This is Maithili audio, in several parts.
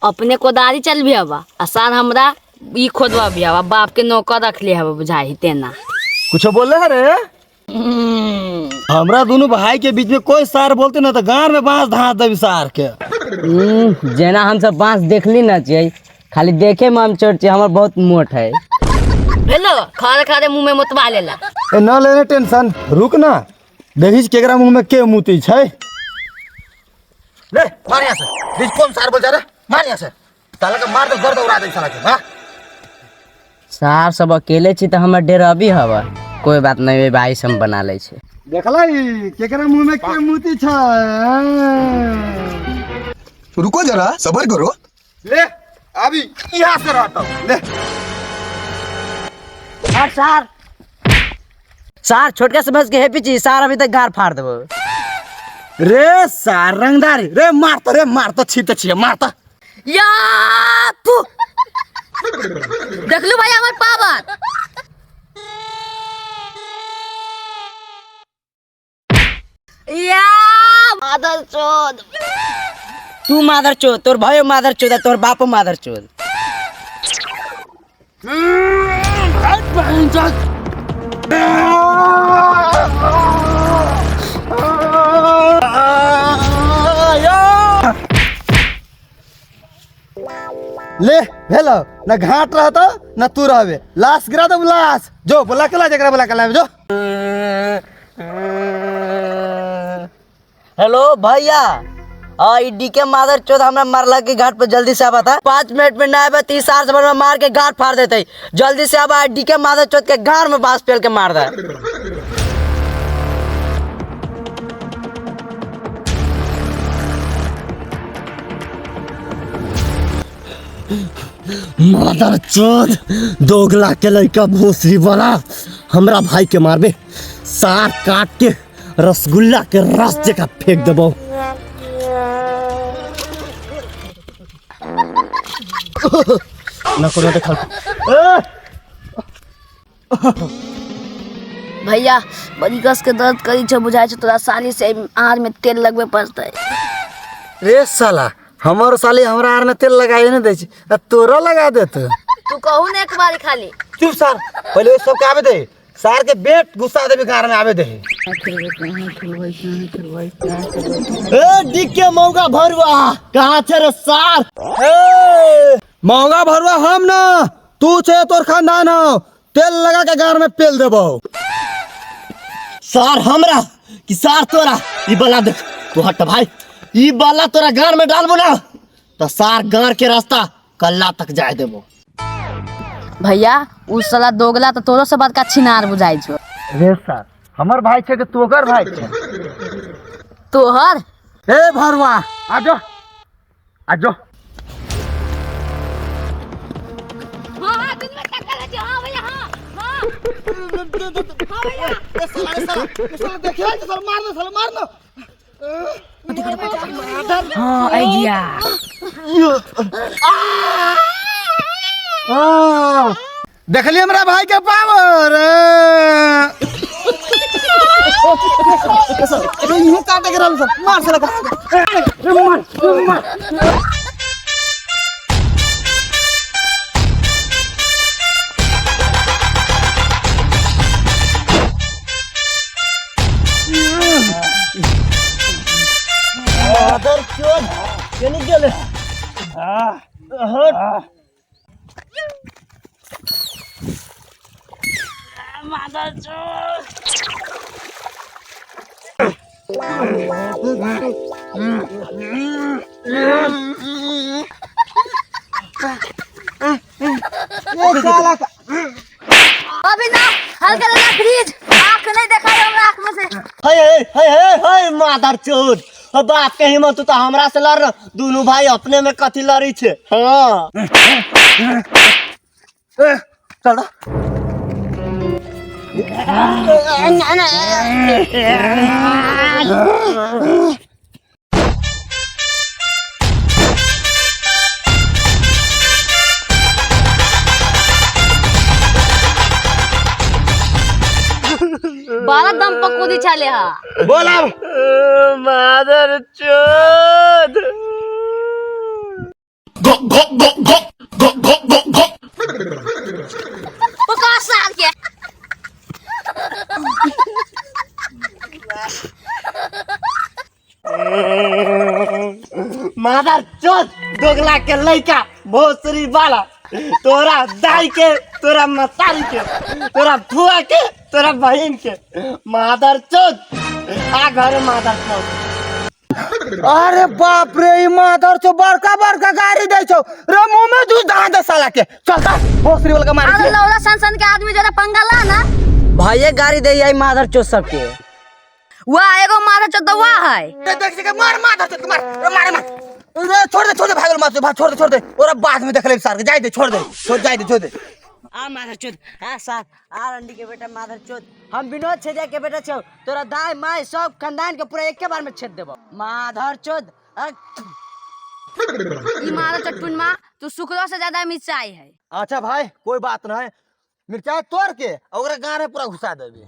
अपने कोदारी चलबी हवा आ सार हमरा ई खोदवा भी हवा बाप के नौकर रख ले हवा बुझाई तेना। कुछो बोले है रे? हमरा दोनों भाई के बीच में कोई सार बोलते ना तो गार में बांस धास देबी सार के। जेना हम सब बांस देखली ना छियै, खाली देखे में हम छोट छियै, हमर बहुत मोट है। हेलो खारे खारे मुंह में मुतवा लेला। ए न लेने टेंशन, रुक ना देखी केकरा मुंह में के मुती छै। ले मार यहाँ से, बीच कौन सार बोल जा रहा, मार यहाँ से, साला के मार दे गर्द उड़ा दे साला के। हाँ सार सब अकेले छी तऽ हमर डेरबी हवा। कोई बात नहीं भाई, सब बना लै छै। देखला केकरा मुंह में के मुती छै। रुको जरा सबर करो। ले अभी यहाँ से रहता हूँ ले। और सार सार छोटका समझ के हैप्पी छी सार, अभी तक गार फाड़ देबो। रे सार रंगदारी रे मारता रे मारता छी त छी मारता। या फू देखलू भाई हमर पावर। या मादर चोद। तू मादर चोद, तोर भाइयो मादर चोद, तोर बापो मादर चोद। ले भेलो ना घाट रहता ना तू रहबे, लाश गिरा दे लाश, जो बोला के ला जकरा बोला के ला जो। हेलो भैया, हाँ ई डी के मादर चोद हमरा मारला के घाट पर जल्दी से आबा था। 5 मिनट में ना आबे तो ई सार से हमरा मार के घाट फाड़ देते। जल्दी से आबा, डी के मादर चोद के गार में बांस पेल के मार दे। मादर चोद दोगला के लड़का भोसड़ी वाला हमरा भाई के मारबे, सार काट के रसगुल्ला के रस जका फेंक देबो। ना कोनो देखल। भैया बड़ी कस के दर्द करी छो, बुझाय छो तोरा साली से आर में तेल लगबे पड़तै। रे साला हमर साली हमरा आर में तेल लगाए नहीं दै छै, आ तोरा लगा देत। तू कहू ने एक बारी खाली। चुप सार, पहले सब के आबे दे, सार के बेट गुस्सा देबे गार में आबे दे। ए डिक्के मौगा भरुआ कहाँ छे रे सार? ए मौगा भरुआ हम ना, तू छे तोर खानदान हो, तेल लगा के गार में पेल देबो। सार हमरा कि सार तोरा? ई बला देख तू हट भाई, ई बला तोरा गार में डालबो ना तो सार गार के रास्ता कल्ला तक जाए देबो। भैया उ साला दोगला तो तोरो से बड़का छिनार बुझाई छो। रे सार हमर भाई छे कि तोकर भाई छे? तोहर। ए भरुआ आजो आजो। हां हां दिन में टक्कर है, हां भैया हां हां। हां भैया। ए साला ए साला ए साला देखिए साला मार दे साला मार दे। हां आई गया। देखलिए हमरा भाई के पावर। यूं काटे के रहल सर, मार साला के। मार मार। मादर चोद केने गेले? अभी ना हल्का लगा फ्रिज, आंख नहीं देखा हमरा आंख में से। हे हे हे हे हे मादर चोद, अब बाप के हिम्मत तो हमरा से लड़, दोनों भाई अपने में कथी लड़ी छे। हाँ चल बारह दम पर कूदी चले हा। बोल अब। मादर चोद। पकड़ सार के। मादर चोद दोगला के लइका भोसरी वाला, तोरा दाई के, तोरा मसारी के, तोरा फुआ के, तोरा बहन के, मादर चोद आ घर मादर चोद। अरे बाप रे, ई मादर चो बड़का बड़का गाड़ी दै छौ रे, मुंह में दूध दहा दे साला के। चलता भोसरी वाला के मारे अरे छे। लौड़ा सन सन के आदमी जरा पंगा ला ना। भैया गाड़ी दे आई मादर चोद सबके। वाह एगो मादर चोद तो वाह है। रे देख के मार मादर चोद मार रे, मारे मार रे, छोड़ दे छोड़ दे भागल मार भाग, छोड़ दे छोड़ दे, ओरा बाद में देख ले सार के, जाय दे छोड़ दे छोड़ जाय दे छोड़ दे। आ मादर चोद आ सार आ रंडी के बेटा मादर चोद, हम विनोद छेदिया के बेटा छौ, तोरा दाई माई सब खानदान के पूरा एके बार में छेद देबो मादर चोद। ई मादर चोद टुनमा तू सुखलो से ज्यादा मिर्चाई है। अच्छा भाई कोई बात नहीं, मिर्चाई तोड़ के ओकरा गार में पूरा घुसा देबे।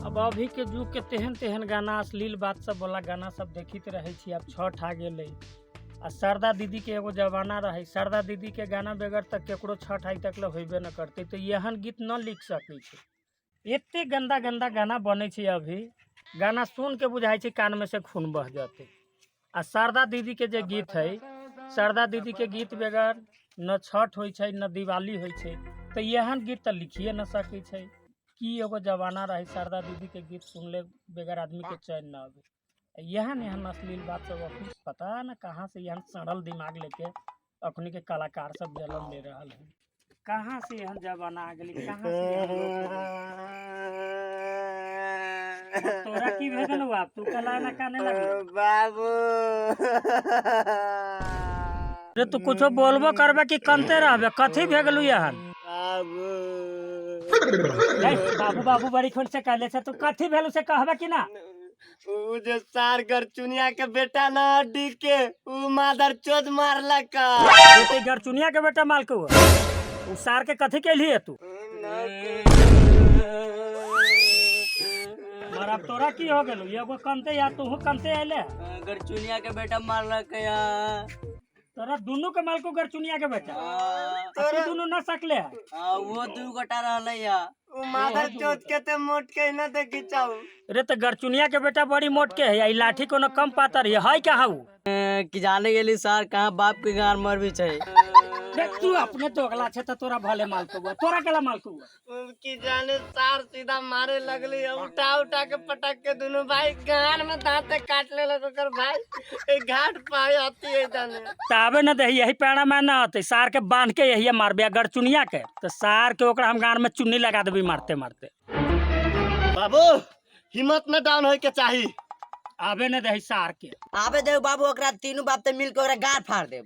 अब अभी के युग के तेहन तेहन गाना अश्लील बात सब वाला गाना सब देखित रहे छी। अब छठ आ गेलै आ शारदा दीदी के एगो जमाना रहे, शारदा दीदी के गाना बगैर तक केकरो छठ आइ तक ले होबे न करतै, तऽ एहन गीत न लिख सकै छै। एते गंदा गंदा गाना बनै छै, अभी गाना सुन के बुझाइ छै कान में से खून बह जेतै। आ शारदा दीदी के जे गीत है, शारदा दीदी के गीत बगैर न छठ होइ छै न दिवाली होइ छै, तऽ एहन गीत तऽ लिखिए न सकै छै। की एगो जमाना रहे, शारदा दीदी के गीत सुनले बगैर आदमी के चैन न आबे। एहन एहन अश्लील बात सब अखन पता न कहाँ से एहन सड़ल दिमाग लेके अखनी के कलाकार सब जन्म ले रहल है। कहाँ से एहन जमाना आ गेलै, कहाँ से एहन लोग हो गेलै? तोरा की भे गेलौ आब तू कला ना काने लगलो बाबू? रे तू कुछो बोलबो करबे कि कनते रहबे? कथी भे गेलौ एहन बाबू? बाबू बाबू बड़ी खोल से कहले से तू कथी भेलौ से कहबे कि ना? उ जे सार गरचुनिया के बेटा ना डी के, उ मादर चोद मारलक। तू गरचुनिया के बेटा मालको उ सार के कथी केलही है तू? मर अब तोरा की हो गेलौ? एगो कनते या तूहू कनते अयले? गरचुनिया के बेटा मारलक यार। तोरा दुनू के मालको गरचुनिया के बेटा, तू दुनू न सकले है? वो दू गोटा रहलै या। उ मादर चोद के ते मोट के ना देखी चाऊ। रे तो गरचुनिया के बेटा बड़ी मोट के है, ई लाठी कोनो कम पातर है, है कहाँ उ? कि जाने गेली सार कहाँ बाप के गार मर भी छै। रे तू अपने दोगला छे त तोरा भले मालको हुआ, तोरा केला मालको हुआ? की जाने सार सीधा मारे लगली, उठा उठा के पटक के दोनों भाई कान में दांते काट लेलक ओकर भाई। ए घाट पाए आती है जाने ताबे न दही यही पैड़ा में न होते, सार के बांध के यही मारबे गरचुनिया के, तो सार के ओकरा हम गान में चुन्नी लगा देबी मारते मारते। बाबू हिम्मत न डाउन होय के चाही। आबे न दही सार के। आबे देव बाबू, ओकरा तीनू बाप ते मिल के ओकरा गार फाड़ देब।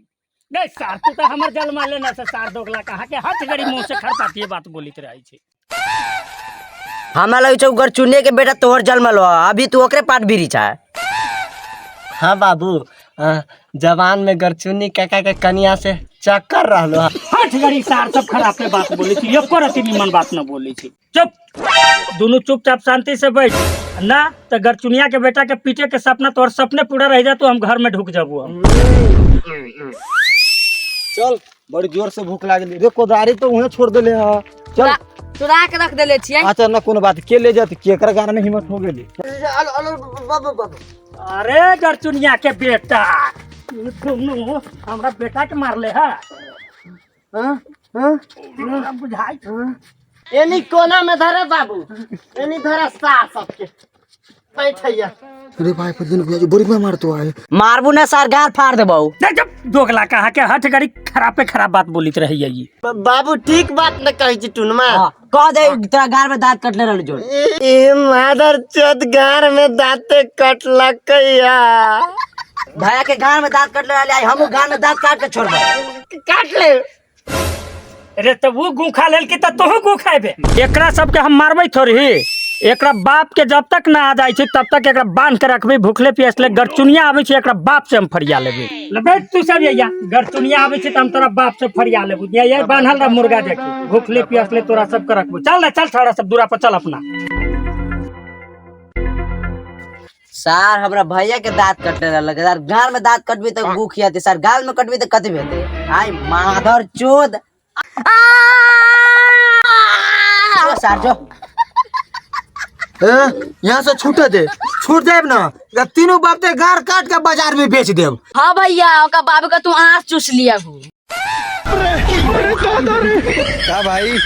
नहीं सार तू तो हमर जल मारले न से सार दोगला कहाँ के हथ गड़ी मुंह से खरपाती बात बोलित रहे छे। हमरा लगे छौ गरचुनिया के बेटा तोहर जन्मल हो, अभी तू ओकरे पाट बीरी छा। हाँ बाबू, जवान में गरचुनी काका के कनिया से चक्कर रहलो। हट गड़ी सार सब खराब के बात बोली छी, एको रति निमन बात न बोली छी। चुप दोनों चुपचाप शांति से बैठ ना तो गरचुनिया के बेटा के पीटे के सपना तोहर सपने पूरा रह जा, तो हम घर में ढुक जाबू हम। चल बड़ी जोर से भूख लागल रे, कोदारी तो उहे छोड़ देले ह। चल चुरा के रख देले छियै। अच्छा न कोनो बात, के ले जात केकर गाना में हिम्मत हो गेली। अरे गरचुनिया के बेटा तुम हमरा बेटा के मारले है? हां बुझाई एनी कोना में धरे बाबू, एनी धरे सार सबके बैठैया। अरे भाई फजन भैया जी बड़ी मार मारतो आए। मारबू ना सार गार फाड़ देबौ। जब दोगला कहा के हट गड़ी खराब पे खराब बात बोलित रही है ये। बाबू ठीक बात न कही छी टुनमा। कह दे तोरा गार में दांत कटले रहल जो। ए मादर चोद गार में दांते कटलक या। भैया के गार में दांत कटले रहल, हमहू गार में दांत काट के छोड़बै। काट ले। अरे तो वो गुखा लेल की त तोहू गुखाबे। एकरा सबके हम मारबै थोड़ी, एकरा बाप के जब तक ना आ जाय छै तब तक एकरा बांध के रखबै, भूखले प्यासले गरचुनिया आबै छै एकरा बाप से हम फरिया लेबै। ले बैठ तू सब यैया, गरचुनिया आबै छै त हम तोरा बाप से फरिया लेबू। ये बान्हल रह मुर्गा देखी, भूखले प्यासले तोरा सब के रखबू। चल ना चल छोड़ा सब दूरा पर चल अपना। सार हमरा भैया के दांत कटले रहलक सार, गाल में दांत कटबी तो गु खियाते सार, गाल में कटबी तो कथी भेते। आई माधर चोद। जो सार जो। ए, यहाँ से छूटे दे, छूट देब ना त तीनों बाप के गाड़ काट के बाजार में बेच देब। हाँ भैया, ओका बाबू का तू आँख चूस लिया हूँ। क्या भाई।